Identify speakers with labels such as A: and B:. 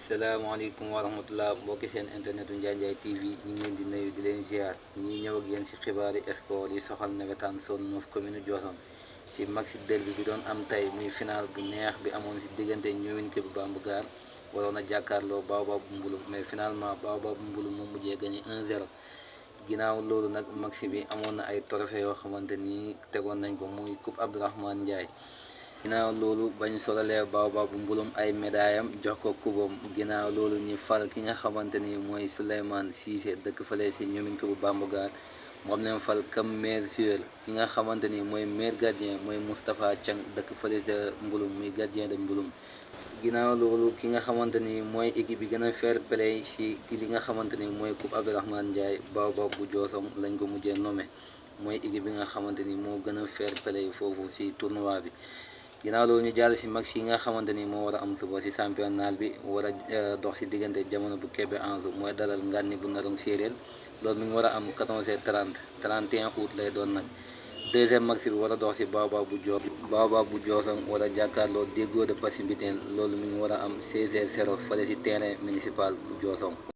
A: salaamaaleykum wa rahmatulah mbokki seen internetu Ndiaye Ndiaye TV ñu ngi leen di nuyu di leen ziar ñi ñëw ak yéen ci xibaari sport yi soxal nawetaan zone 9 commune Diossone ci maxi derby bi doon am tey muy final bu neex bi amoon ci diggante Ñëwin Kër Bambougar waroon a jàkkaarloo Baobab bu Mbulum mais finalement Baobab bu Mbulum moo mujjee gagné 1-0 ginnaaw loolu nag maxi bi amoon na ay trophée yoo xamante ni tegoon nañ ko muy coupe Abdourahmane Ndiaye. ginnaaw loolu bañ solalee Baobab bu Mbulum ay médaillam jox ko kubam ginnaaw loolu ñi fal ki nga xamante ni mooy Souleymane Cissé dëkk fale si ñoomin ko bu Bambougar moom leen fal comme meilleur joueur ki nga xamante ni mooy meilleur gardien mooy Moustapha Thiang dëkk fale sa Mbulum muy gardien de Mbulum ginnaaw loolu ki nga xamante ni mooy équipe bi gën a fair play si li nga xamante ni mooy coupe Abdourahmane Ndiaye Baobab bu Diossone lañ ko mujjee nommé mooy équipe bi nga xamante ni moo gën a fair play foofu si tournoi bi ginnaaw loolu ñu jàll si match yi nga xamante ni moo war a am suba si championnat bi war a dox si diggante jamono bu Kébé Anjou mooy dalal Ngànni bu Narong Séeréer loolu mi ngi war a am 14h30 31 août lay doon nag deuxième match bi war a dox si Baobab bu Diossone war a jàkkaarloo Déggo de Passy Mbitène loolu mi ngi war a am 16h00 fële si terrain municipal bu Diossone